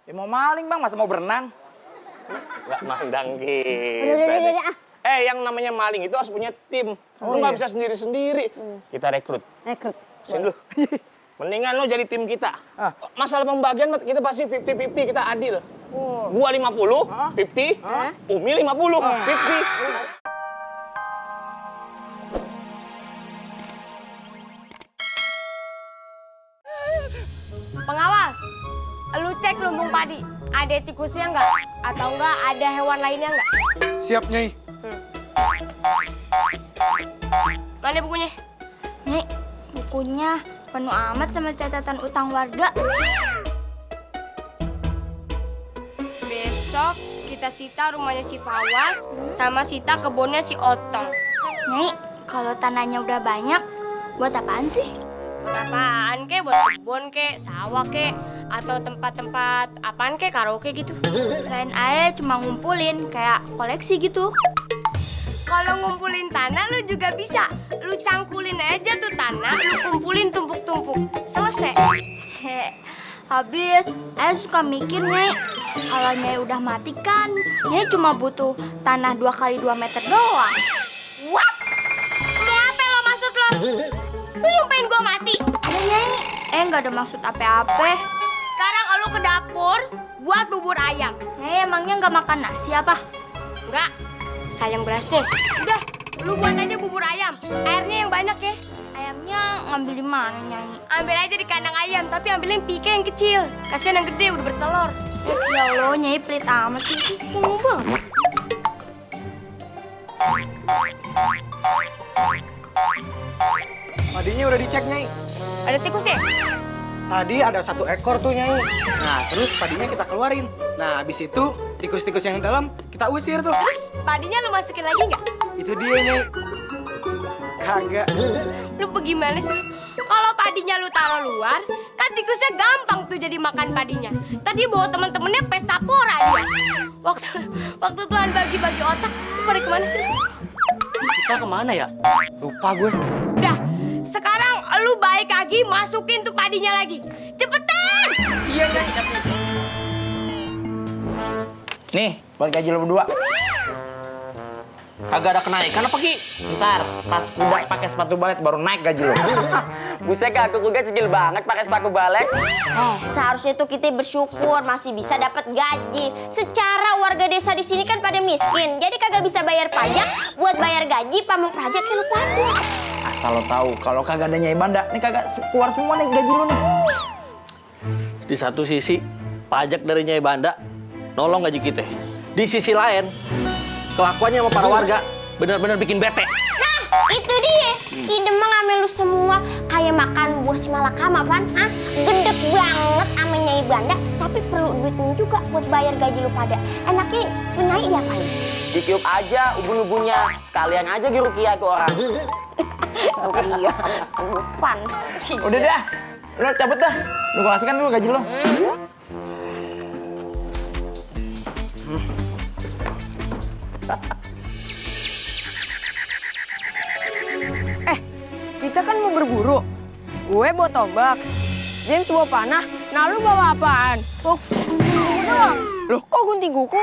Ya mau maling bang, masa mau berenang? Nggak mandang kita. Yang namanya maling itu harus punya tim. Lu nggak bisa sendiri-sendiri. Kita rekrut. Sini lu. Mendingan lu jadi tim kita. Masalah pembagian kita pasti 50-50, kita adil. Gua 50, 50, Umi 50, 50. Pengawal, lu cek lumbung padi. Ada tikusnya nggak? Atau enggak ada hewan lainnya nggak? Siap, Nyai. Mana bukunya? Nyai, bukunya penuh amat sama catatan utang warga. Besok kita sita rumahnya si Fawas sama sita kebunnya si Otong. Nyai, kalau tanahnya udah banyak, buat apaan sih? Apaan kek? Buat kebun kek, sawah kek, atau tempat-tempat apaan kek, karaoke gitu. Kirain aja cuma ngumpulin, kayak koleksi gitu. Kalau ngumpulin tanah lu juga bisa. Lu cangkulin aja tuh tanah, lu kumpulin tumpuk-tumpuk. Selesai. Habis, suka mikir, Nyai. Kalau Nyai udah mati kan, Nyai cuma butuh tanah 2 kali 2 meter doang. What? Mau apa lo maksud lo? Lu nyumpahin gua mati? Ya, Nyai. Nggak ada maksud apa-apa. Sekarang lu ke dapur buat bubur ayam. Nyai emangnya nggak makan nasi apa? Enggak, sayang berasnya. Udah, lu buat aja bubur ayam. Airnya yang banyak ya. Ayamnya ngambil di mana, Nyai? Ambil aja di kandang ayam, tapi ambilin pike yang kecil. Kasihan yang gede udah bertelur. Ya Allah, Nyai pelit amat sih. Sungguh banget. Padinya udah dicek, Nyai. Ada tikus ya? Tadi ada 1 ekor tuh, Nyai. Nah, terus padinya kita keluarin. Nah, habis itu tikus-tikus yang dalam kita usir tuh. Terus padinya lu masukin lagi nggak? Itu dia, Nyai. Kagak. Lu bagaimana sih? Kalau padinya lu taruh luar, kan tikusnya gampang tuh jadi makan padinya. Tadi bawa temen-temennya pesta pora dia. Waktu Tuhan bagi-bagi otak, lu pada kemana sih? Kita kemana ya? Lupa gue. Udah, sekarang lu balik lagi, masukin tuh padinya lagi. Cepetan! Iya, Nyai. Nih, buat gaji lo berdua. Kagak ada kenaikan apa, Ki? Ntar, pas kuda pakai sepatu balet baru naik gaji lo. Buset, aku kuda kecil banget pakai sepatu balet. Seharusnya tuh kita bersyukur masih bisa dapat gaji. Secara warga desa di sini kan pada miskin, jadi kagak bisa bayar pajak. Buat bayar gaji pamong praja kayak lu pada. Asal lo tahu, kalau kagak ada Nyai Banda, nih kagak keluar semua nih gaji lo nih. Di satu sisi, pajak dari Nyai Banda nolong gaji kita. Di sisi lain, kelakuannya sama para warga benar-benar bikin bete. Nah, itu dia. Idem mah ngambil lu semua kayak makan buah si malakama, Pan. Gedek banget sama Nyai Banda, tapi perlu duitnya juga buat bayar gaji lu pada. Enaknya Nyai diapain? Ditiup aja ubun-ubunnya. Sekalian aja dirukiah ke orang. Iya, Pan. Udah dah, lo cabut dah. Lo gua kasihkan dulu gaji lo. Kita kan mau berburu. Gue bawa tombak, James bawa panah. Nah lu bawa apaan? Oh, doang. Loh, kok gunting kuku?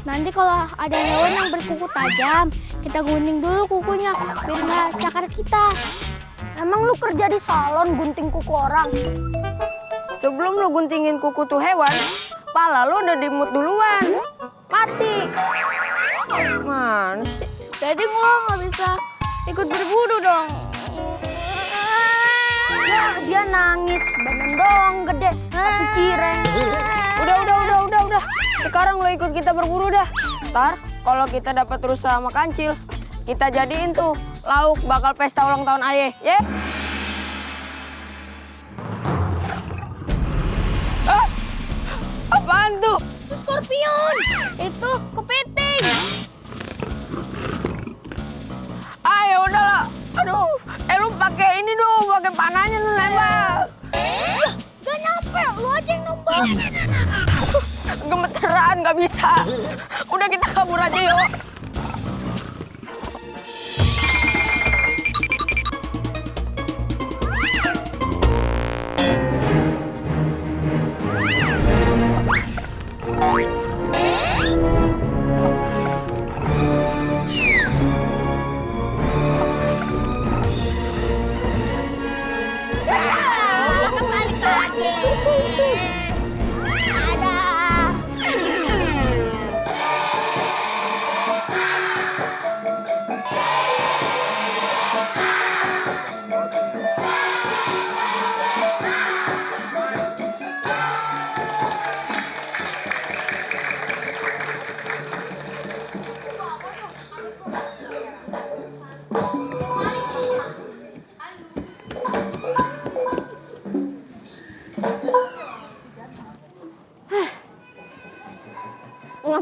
Nanti kalau ada hewan yang berkuku tajam, kita gunting dulu kukunya biar nggak cakar kita. Emang lu kerja di salon gunting kuku orang? Sebelum lu guntingin kuku tuh hewan, pala lu udah dimut duluan. Mati. Mana sih? Jadi gua nggak bisa ikut berburu dong. Ya, dia nangis, badan doang gede, tapi cireng. Udah. Sekarang lo ikut kita berburu dah. Ntar kalau kita dapat rusa sama kancil, kita jadiin tuh lauk bakal pesta ulang tahun ayah, ya? Apaan tuh? Scorpion, itu kepiting. Ayo udahlah. Aduh, lu pakai ini dong, pakai panahnya lu nembak. Gak nyampe, lu aja yang nembak. Gemeteran, nggak bisa. Udah kita kabur aja yuk.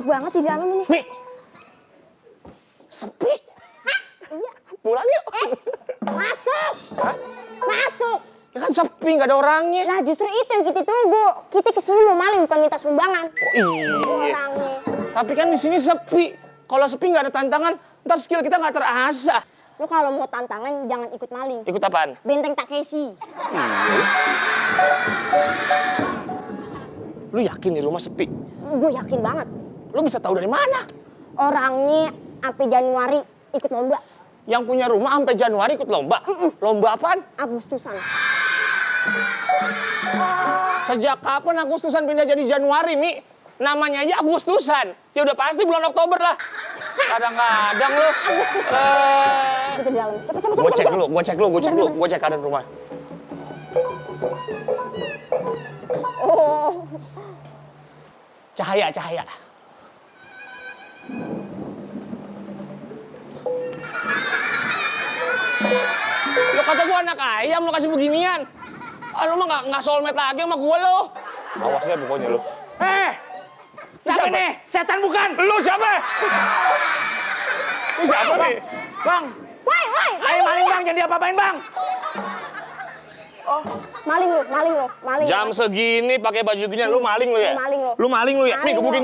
gelap banget di dalam ini. Mi, sepi. Iya. Pulang yuk. Masuk. Hah? Masuk. Ya kan sepi, nggak ada orangnya. Nah justru itu yang kita tunggu. Kita kesini mau maling bukan minta sumbangan. Oh, iya. Orangnya. Tapi kan di sini sepi. Kalau sepi nggak ada tantangan, ntar skill kita nggak terasah. Lu kalau mau tantangan jangan ikut maling. Ikut apaan? Benteng Takeshi. Lu yakin di rumah sepi? Gue yakin banget. Lu bisa tahu dari mana? Orangnya sampai Januari ikut lomba. Yang punya rumah sampai Januari ikut lomba? Lomba apaan? Agustusan. Sejak kapan Agustusan pindah jadi Januari, Mi? Namanya aja Agustusan. Ya udah pasti bulan Oktober lah. Kadang-kadang lu. Kita di dalam. Cepet. Gue cek keadaan rumah. Oh. Cahaya. Lu kata gua anak ayam, lu kasih beginian. Ah, lu mah nggak soulmate lagi sama gua lo. Awas deh pokoknya lu. Siapa nih? Setan bukan? Lu siapa? Lu siapa nih? Bang, Woi. ayo maling bang, jangan diapa-apain bang. Maling lu. Jam segini pakai baju gini, lu maling lu ya? Maling lu. Lu maling lu ya? Nih, gebukin.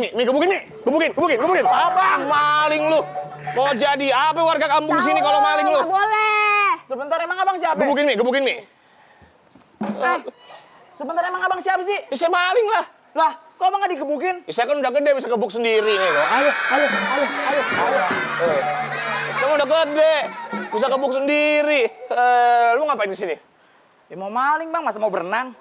Gebukin. Ah, maling lu. Mau jadi apa warga kampung sini kalau maling lu? Nggak boleh. Sebentar emang abang siapa? Gebukin, Mi. Sebentar emang abang siapa sih? Ya, saya maling lah. Lah, kok abang nggak digebukin? Ya, saya kan udah gede bisa gebuk sendiri nih kok. Ayo. Kamu udah gede, bisa gebuk sendiri. Lu ngapain di sini? Ya mau maling bang, masa mau berenang?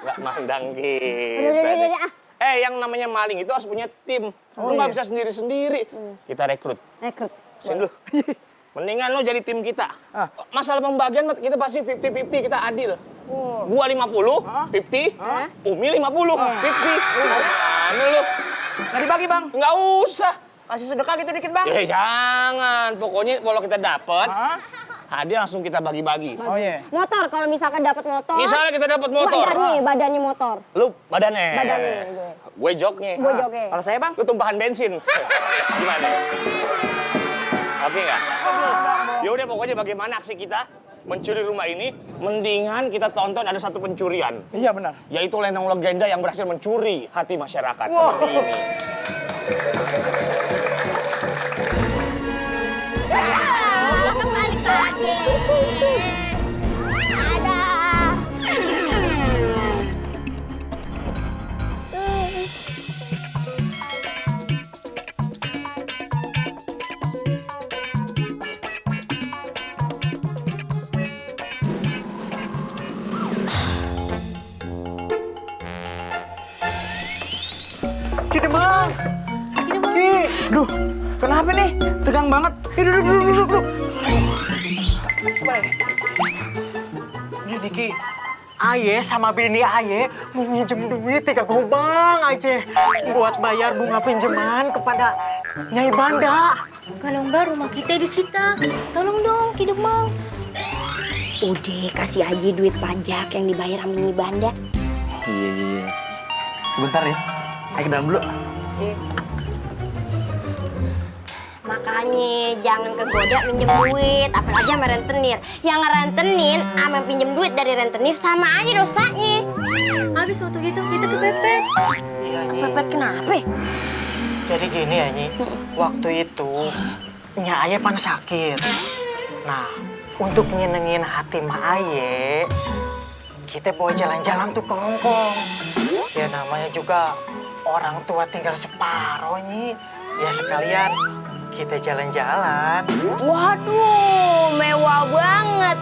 Nggak mandang kita. Udah. Yang namanya maling itu harus punya tim. Lu nggak bisa sendiri-sendiri. Kita rekrut. Sini lu. Mendingan lu jadi tim kita. Masalah pembagian kita pasti 50-50, kita adil. Gua 50, 50, Umi 50, 50. Mana lu? Nggak dibagi bang? Nggak usah. Kasih sedekah gitu dikit bang. Jangan. Pokoknya kalau kita dapet, hadiah langsung kita bagi-bagi. Oh iya. Motor kalau misalkan dapat motor. Misalnya kita dapat motor. Badannya motor. Lu badannya. Badannya. Gue joknya. Gue joget. Kalau saya bang? Lu tumpahan bensin. Gimana? Oke nggak? Ya udah pokoknya bagaimana aksi kita mencuri rumah ini, mendingan kita tonton ada satu pencurian. Iya benar. Yaitu lenong legenda yang berhasil mencuri hati masyarakat seperti ini. Kembali lagi. Ada. Kidemang. Duh, kenapa nih? Tegang banget. Duduk. Apa ya? Gini Ki, Aye sama bini Aye mau minjem duit 3 gobang aja buat bayar bunga pinjaman kepada Nyai Banda. Kalau enggak rumah kita disita. Tolong dong, Kidemang. Udah kasih aja duit pajak yang dibayar sama Nyai Banda. Iya. Sebentar ya. Ayo ke dalam dulu. Makanya jangan kegoda minjem duit, apalagi sama rentenir. Yang ngerentenin sama pinjem duit dari rentenir sama aja dosanya. Habis waktu gitu kita kepepet. Iya, Nyi. Kepepet kenapa? Jadi gini ya, Nyi. Waktu itu, Nya Aye pan sakit. Nah, untuk nyenengin hati Ma Aye, kita bawa jalan-jalan tuh ke Hongkong. Ya namanya juga orang tua tinggal separoh, Nyi. Ya sekalian kita jalan-jalan. Waduh, mewah banget.